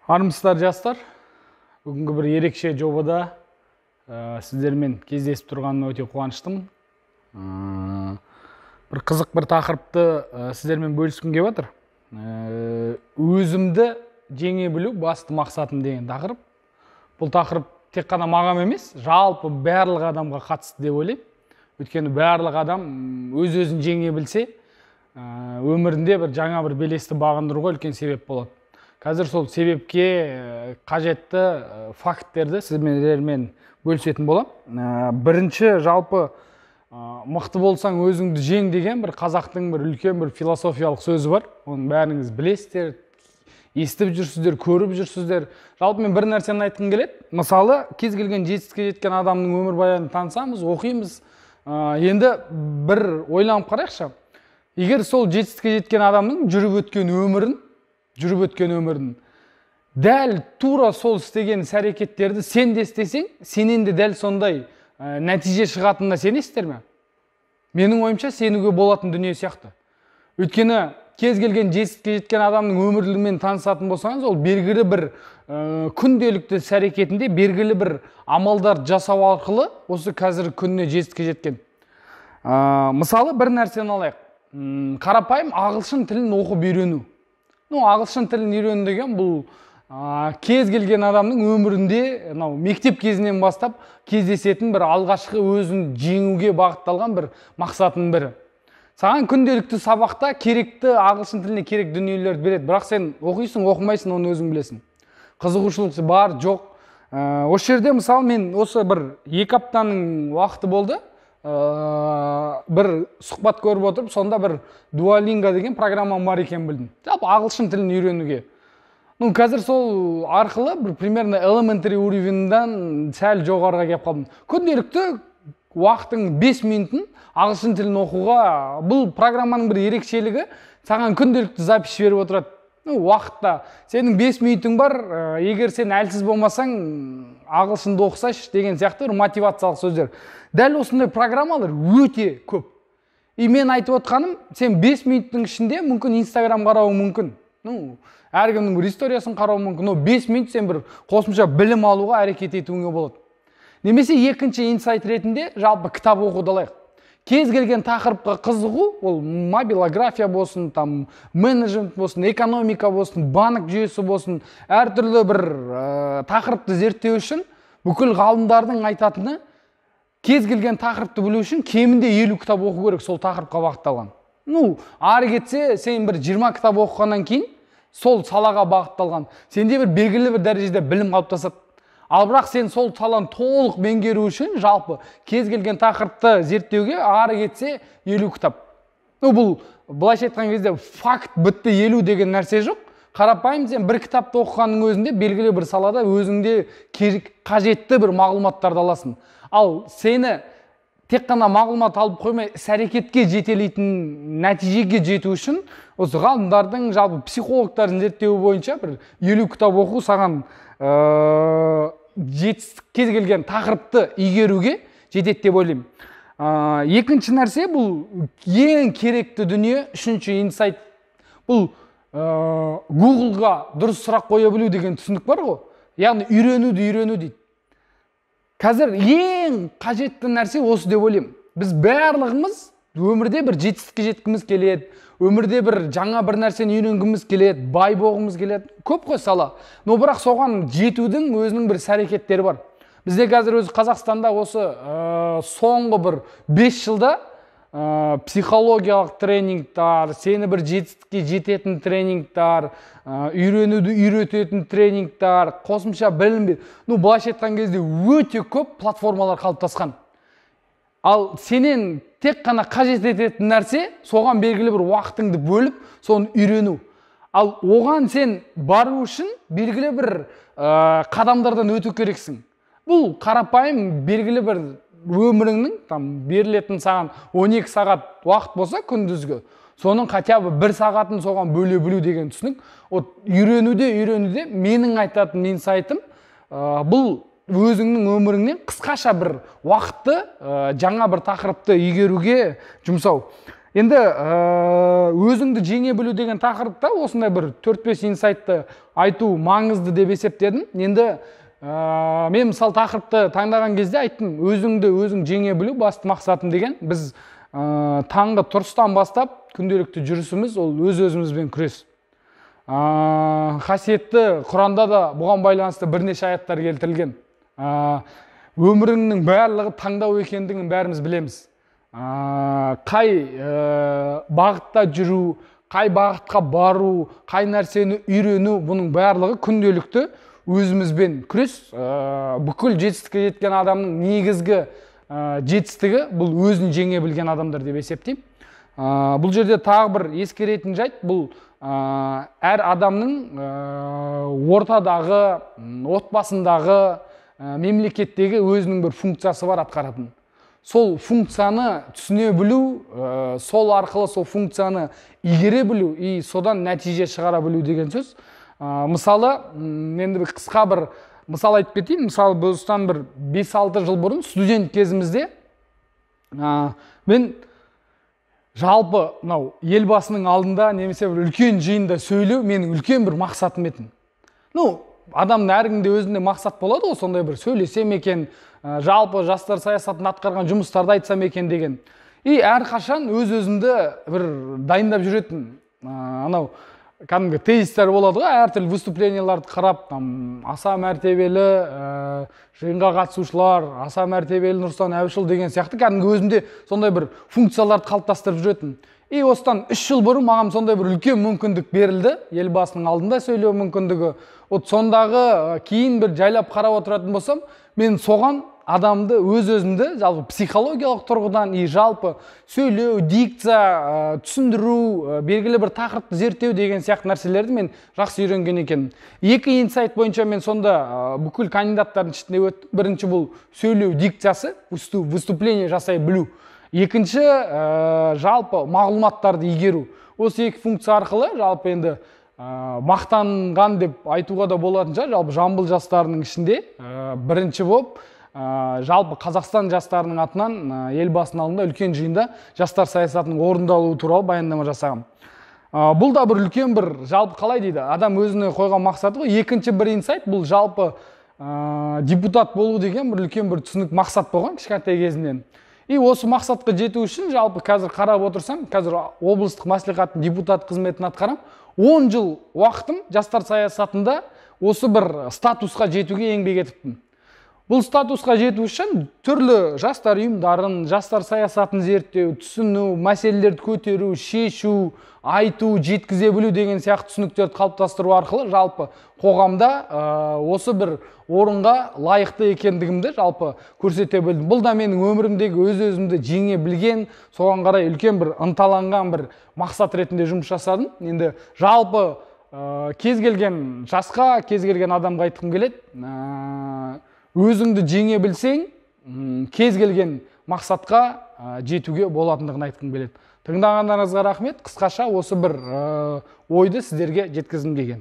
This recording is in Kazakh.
Армысыздар, жастар! Бүгінгі бір ерекше жобада сіздермен кездесіп тұрғаныма өте қуаныштымын. Бір қызық бір тақырыпты сіздермен бөліскім келіп жатыр. Өзімді жеңе білу басты мақсатым деген тақырып. Бұл тақырып тек қана маған емес, жалпы барлық адамға қатысты деп ойлаймын. Өйткені барлық адам өз-өзін жеңе білсе, өмірінде бір жаңа бір белесті бағындыруға үлкен себеп болады. Қазір сол себепке қажетті факттерді сіздермен бөлісетін боламын. Бірінші, жалпы мықты болсаң өзіңді жең деген бір қазақтың бір үлкен бір философиялық сөзі бар. Оның бәріңіз білесіздер, естіп жүрсіздер, көріп жүрсіздер. Жалпы мен бір нәрсені айтқым келеді. Мысалы, кез келген жетістікке жеткен адамның өмірбаянын танысамыз, оқимыз. Енді бір ойланып қарайықшы. Егер сол жетістікке жеткен адамның жүріп өткен өмірін дәл тура сол істеген іс-әрекеттерді сен де істесең, сенен де дәл сондай нәтиже шығатынына сенесіздер ме? Менің ойымша, сенуге болатын дүние сияқты. Өйткені кез келген жетістікке жеткен адамның өмірімен танысатын болсаңыз, ол белгілі бір күнделікті іс-әрекетінде белгілі бір амалдар жасау арқылы осы қазіргі күніне жетістікке жеткен. Мысалы, бір нәрсені алайық. Қарапайым ағылшын тілін оқып үйрену. Ну, ағылшын тілін үйрену деген бұл кез келген адамның өмірінде мынау мектеп кезінен бастап кездесетін бір алғашқы өзін жеңуге бағытталған бір мақсатының бірі. Саған күнделікті сабақта керекті ағылшын тіліне керек дүниелерді береді, бірақ сен оқисың, оқымайсың, оны өзің білесің. Қызығушылық бар, жоқ. Осы жерде мысалы мен осы бір 2 аптаның уақыты болды. Бір сұхбат көріп отырып, сонда бір Duolingo деген программа бар екенін білдім. Жалпы ағылшын тілін үйренуге. Ну, қазір сол арқылы бір примерно elementary уровеньдан сәл жоғарыға келіп қалдым. Күнделікті уақытың 5 минутын ағылшын тілін оқуға, бұл программаның бір ерекшелігі, саған күнделікті запись беріп отырады. Ну, уақытта сенің 5 минутың бар, егер сен әлсіз болмасаң, ағылшынды оқысайшы деген сияқты бір мотивациялық сөздер. Дәл осындай программалар өте көп. И мен айтып отқаным, сен 5 минуттың ішінде мүмкін Инстаграм қарауың мүмкін. Ну, әркімнің бір историясын қарауың мүмкін. Но 5 минут сен бір қосымша білім алуға әрекет етуіңе болады. Немесе екінші инсайт ретінде жалпы кітап оқуды алайық. Кез келген тақырыпқа қызығу, ол мобилография болсын, там, менеджмент болсын, экономика болсын, банк жүйесі болсын, әртүрлі бір тақырыпты зерттеу үшін бүкіл ғалымдардың айтатыны, кез келген тақырыпты білу үшін кемінде 50 кітап оқу керек сол тақырыпқа бағытталған. Ну, ары кетсе, сен бір 20 кітап оқығаннан кейін сол салаға бағытталған, сенде бір белгілі бір дәрежеде білім қалыптасады. Ал бірақ сен сол саланы толық меңгеру үшін жалпы кез келген тақырыпты зерттеуге ары кетсе 50 кітап. Ну, бұл былайша айтқан кезде факт бітті 50 деген нәрсе жоқ. Қарапайым сен бір кітапты оқығанның өзінде белгілі бір салада өзіңде қажетті бір мағлұматтарды аласың. Ал сені тек қана мағлұмат алып қоймай іс-әрекетке жетелейтін нәтижеге жету үшін осы ғалымдардың, жалпы психологтардың зерттеуі бойынша бір 50 кітап оқу саған кез келген тақырыпты игеруге жетеді деп ойлаймын. Екінші нәрсе, бұл ең керекті дүние, үшінші инсайт, бұл Google-ға дұрыс сұрақ қоя білу деген түсінік бар ғой. Яғни үйренуді үйрену дейді. Қазір ең қажетті нәрсе осы деп ойлаймын. Біз барлығымыз өмірде бір жетістікке жеткіміз келеді, өмірде бір жаңа бір нәрсені үйренгіміз келеді, бай болғымыз келеді. Көп қой сала. Но бірақ соған жетудің өзінің бір іс-әрекеттері бар. Бізде қазір өзі Қазақстанда осы соңғы бір 5 жылда психологиялық тренингтар, сені бір жетістікке жететін тренингтар, үйренуді үйрететін тренингтар, қосымша білім, ну, былайша айтқан кезде өте көп платформалар қалыптасқан. Ал сенен тек қана қажет ететін нәрсе, соған белгілі бір уақытыңды бөліп, соны үйрену. Ал оған сен бару үшін белгілі бір қадамдардан өту керексің. Бұл қарапайым белгілі бір өміріңнің там берілетін саған 12 сағат уақыт болса күндізгі, соның хотя бы 1 сағатын соған бөле білу деген түсінік. Вот үйренуде менің айтатын инсайтым, бұл өзіңнің өміріңнен қысқаша бір уақытты жаңа бір тақырыпты игеруге жұмсау. Енді өзіңді жеңе білу деген тақырыпта осындай бір 4-5 инсайтты айту маңызды деп есептедім. Енді мен мысалы тақырыпты таңдаған кезде айттым, өзіңді өзің жеңе білу басты мақсатым деген. Біз таңғы тұрыстан бастап күнделікті жүрісіміз ол өз-өзімізбен күрес. Қасиетті Құранда да бұған байланысты бірнеше аяттар келтірілген. Өміріңнің барлығы таңдау екендігін бәріміз білеміз. Қай бағытта жүру, қай бағытқа бару, қай нәрсені үйрену, бұның барлығы күнделікті өзімізбен күрес. Бүкіл жетістікке жеткен адамның негізгі жетістігі бұл өзін жеңе білген адамдар деп есептеймін. Бұл жерде тағы бір ескеретін жайт, бұл әр адамның ортадағы, отбасындағы, мемлекеттегі өзінің бір функциясы бар атқаратын. Сол функцияны түсіне білу, сол арқылы сол функцияны игере білу и содан нәтиже шығара білу деген сөз. Мысалы, енді бір қысқа бір мысал айтып кетейін. Мысалы, бұдан бір 5-6 жыл бұрын студент кезімізде мен жалпы мынау елбасының алдында немесе бір үлкен жиында сөйлеу менің үлкен бір мақсатым еді. Ну, адамның әркімде өзінде мақсат болады ғой, сондай бір сөйлесем екен, жалпы жастар саясатын атқарған жұмыстарды айтсам екен деген. И әрқашан өз-өзімді бір дайындап жүретін, анау кәдімгі тезистер болады ғой, әртүрлі выступленияларды қарап, там аса мәртебелі жиынға қатысушылар, аса мәртебелі Нұрсұлтан Әбішұлы деген сияқты кәдімгі өзімде сондай бір функцияларды қалыптастырып жүретін. И осыдан 3 жыл бұрын маған сондай бір үлкен мүмкіндік берілді, елбасының алдында сөйлеу мүмкіндігі. Вот сондағы кейін бір жайлап қарап отыратын болсам, мен соған адамды өз-өзімді жалпы психологиялық тұрғыдан и жалпы сөйлеу, дикция, түсіндіру, белгілі бір тақырыпты зерттеу деген сияқты нәрселерді мен жақсы үйренген екенмін. 2 инсайт бойынша мен сонда бүкіл кандидаттардың ішінде өттім. Бірінші бұл сөйлеу дикциясы, выступление жасай білу. Екінші, жалпы мағлұматтарды игеру. Осы 2 функция арқылы жалпы енді мақтанған деп айтуға да болатын шығар, жалпы Жамбыл жастарының ішінде бірінші болып, жалпы Қазақстан жастарының атынан елбасының алдында үлкен жиында жастар саясатының орындалуы туралы баяндама жасағам. Бұл да бір үлкен бір жалпы қалай дейді, адам өзіне қойған мақсаты ғой. Екінші бір инсайт бұл жалпы депутат болу деген бір үлкен бір түсінік мақсат болған кішкентай кезімнен. И осы мақсатқа жету үшін жалпы қазір қарап отырсам, қазір облыстық мәслихаттың депутат қызметін атқарам. 10 жыл уақытым жастар саясатында осы бір статусқа жетуге еңбек етіппін. Бұл статусқа жету үшін түрлі жастар ұйымдарын, жастар саясатын зерттеу, түсіну, мәселелерді көтеру, шешу, айту, жеткізе білу деген сияқты түсініктерді қалыптастыру арқылы жалпы қоғамда осы бір орынға лайықты екендігімді жалпы көрсете білдім. Бұл да менің өмірімдегі өз-өзімді жеңе білген, соған қарай үлкен бір ынталанған бір мақсат ретінде жұмыс жасадым. Енді жалпы кез келген жасқа, кез келген адамға айтқым келеді. Өзіңді жеңе білсең, кез келген мақсатқа жетуге болатындығын айтқым келеді. Тыңдағандарыңызға рахмет. Қысқаша осы бір ойды сіздерге жеткізгім келген.